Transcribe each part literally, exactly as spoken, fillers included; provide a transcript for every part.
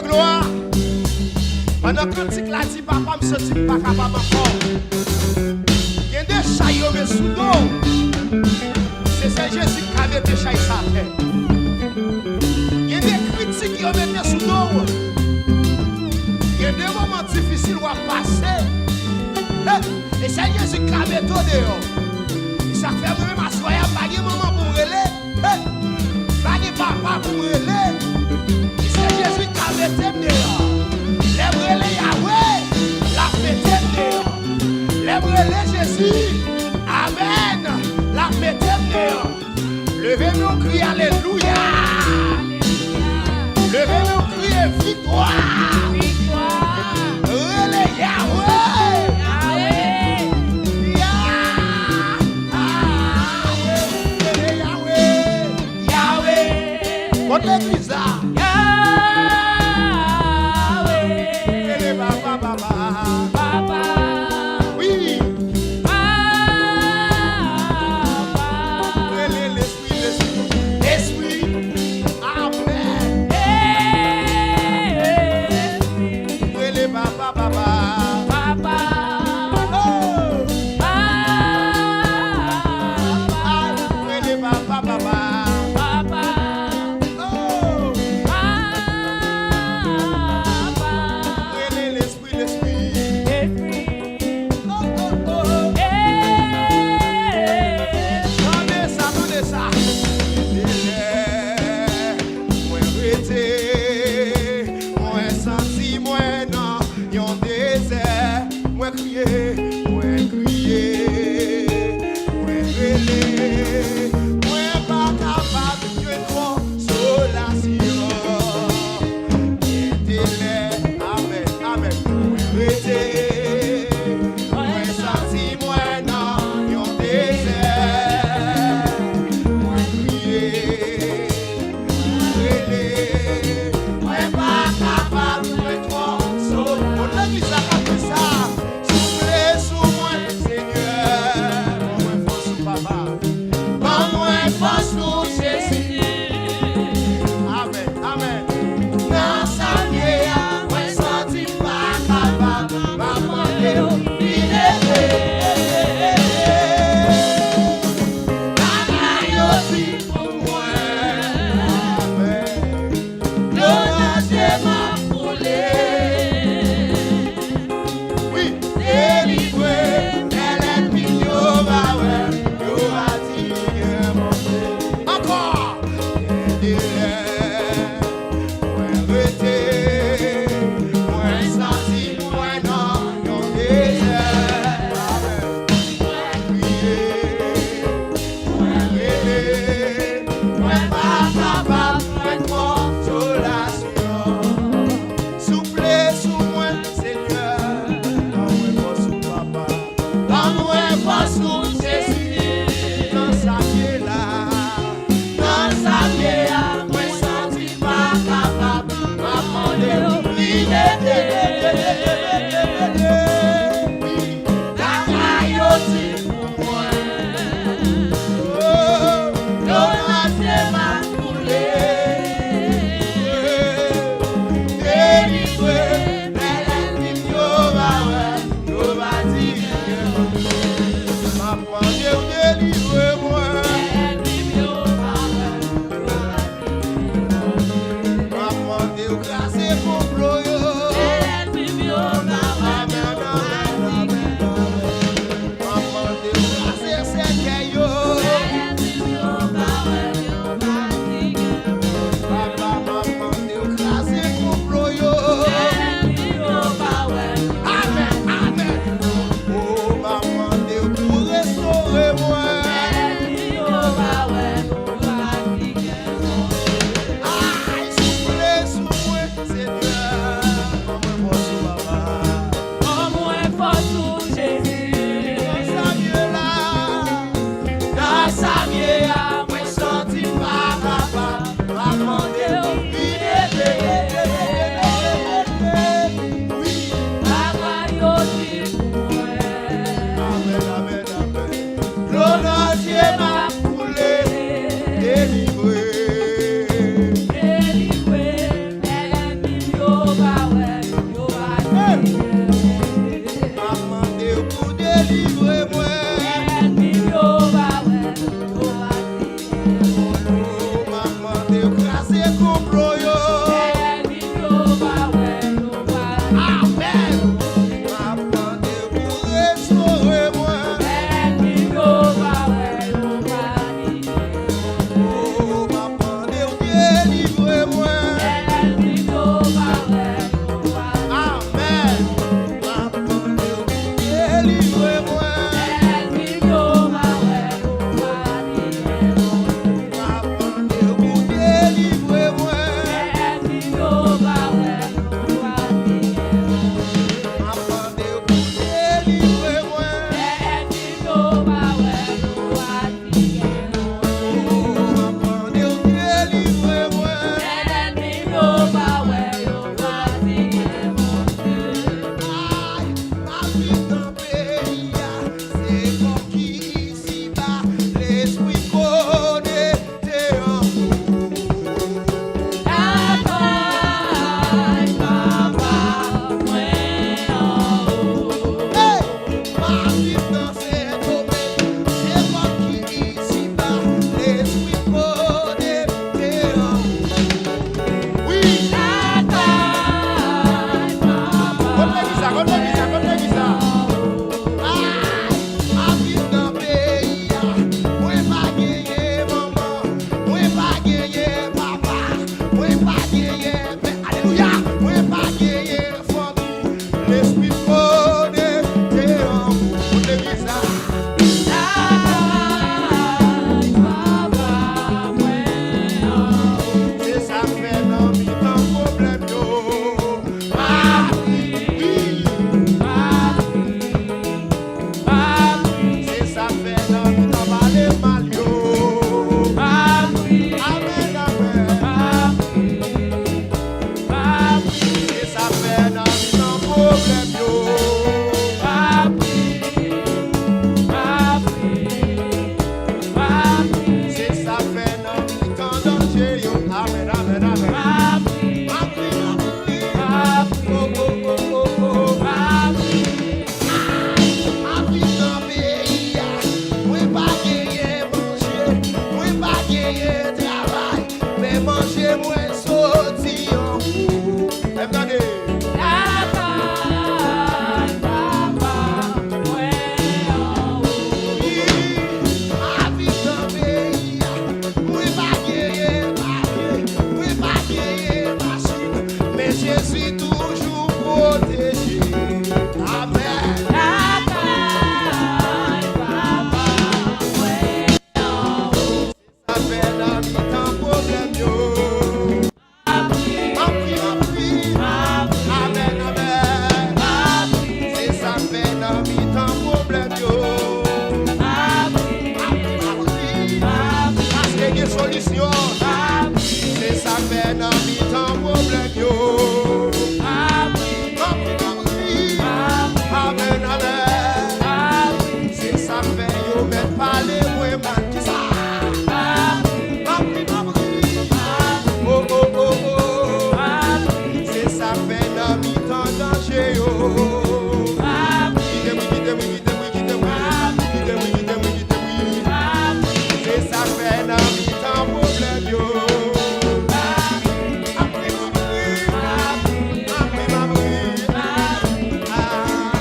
Glwa. Pandan kantik la di, "Papa, m santi m pa kapab ankò." Gen de chay yo met sou do w. Se sèl Jezi ki ka mete chay sa atè. Gen de kritik yo mete sou do w. Gen de moman difisil w ap pase. Hey, e sèl Jezi ki ka mete w deyò. E sa k fè mwen menm aswè a, m pa gen manman pou m rele. Hey! Pa gen papa pou m rele. Se Jezi k ap mete m deyò. Lè m rele Yawe, l ap mete m deyò. Lè m rele Jezi, amèn, l ap mete m deyò. Leve men w, kriye alelouya. Leve men w, kriye viktwa. Rele Yawe. Yawe. Rele Yawe. Yawe. Kot legliz la? Yawe. Rele papa, papa. Papa. Wi. Papa. Rele Lespri, Lespri. Lespri. Amèn. Hey. Se sa k fè nan mitan pale mal yo. Amèn, amèn. Se sa k fè nan mitan pwoblèm yo. Se sa k fè nan mitan danje yo. Amèn, amèn, amèn. M ap priye, m ap priye. Oh, oh, oh, oh, oh. M ap viv nan peyi a. Mwen pa genyen manje. Mwen pa genyen travay. Men manje mwen soti anwo. Fè m tande. Lakay papa mwen anwo. Wi, m ap viv nan peyi a. Mwen pa genyen papye. Mwen pa genyen machin. Men Jezi toujou pwoteje. Amèn. Lakay papa mwen anwo. Sa fè nan mitan pwoblèm yo. M ap priye, m ap priye. Amèn, amèn. Se sa fè nan mitan pwoblèm yo. M ap priye, m ap priye. Paske gen solisyon. Se sa fè nan mitan pwoblèm yo. M ap priye, m ap priye. Amèn, amèn. Se sa k fè yo mèt pale mwen mal. Kisa? M ap ri, m ap ri. Oh, oh, oh, oh. Se sa k fè nan mitan danje yo. Kite m ri, kite m ri, kite m ri, kite m ri. Kite m ri, kite m ri, kite m ri. Se sa k fè nan mitan pwoblèm yo. M ap ri, m ap ri. M ap ri, m ap ri. Ah.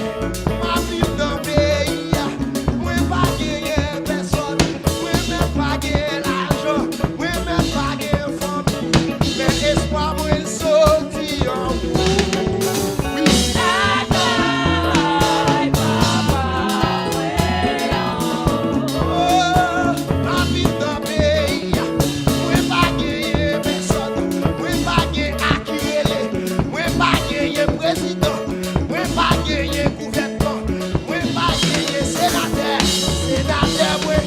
M ap viv nan peyi a, mwen pa genyen pèsòn, mwen menm pa gen lajan, mwen menm pa gen fanmi, men espwa mwen soti anwo. Wi. Lakay papa mwen anwo. Oh, m ap viv nan peyi a, mwen pa genyen pèsòn, mwen pa gen a ki rele, mwen pa genyen prezidan. Mwen pa genyen gouvènman, mwen pa genyen senatè, senatè mwen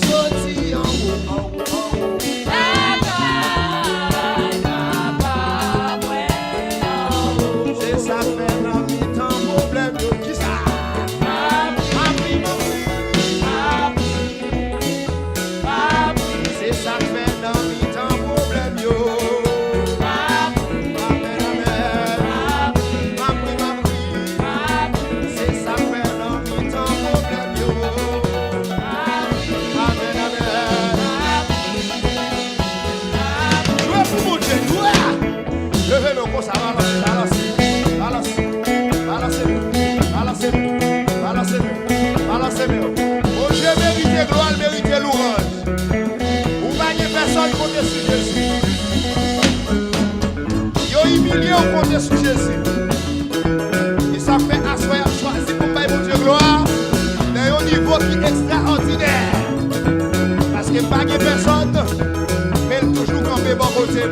soti anwo, anwo, anwo. Lakay papa mwen anwo. Se sa k fè nan mitan pwoblèm yo, kisa? M ap ri, m ap ri, m ap ri. Se sa k fè nan mitan pwoblèm yo. Amèn, amèn. M ap ri, m ap ri. Se sa k fè nan mitan pwoblèm yo. Amèn, amèn. Jwe pou Bondye, jwe! Leve men w konsa, balanse, balanse, balanse, balanse, balanse men w. Bondye merite glwa, l merite louwanj. Ou pa gen pèsòn, konte sou Jezi. Yo imilye w, konte sou Jezi. E sa fè aswè a m chwazi pou m bay Bondye glwa nan yon nivo ki ekstraòdinè. Paske m pa gen pèsòn, men l toujou kanpe bò kote m.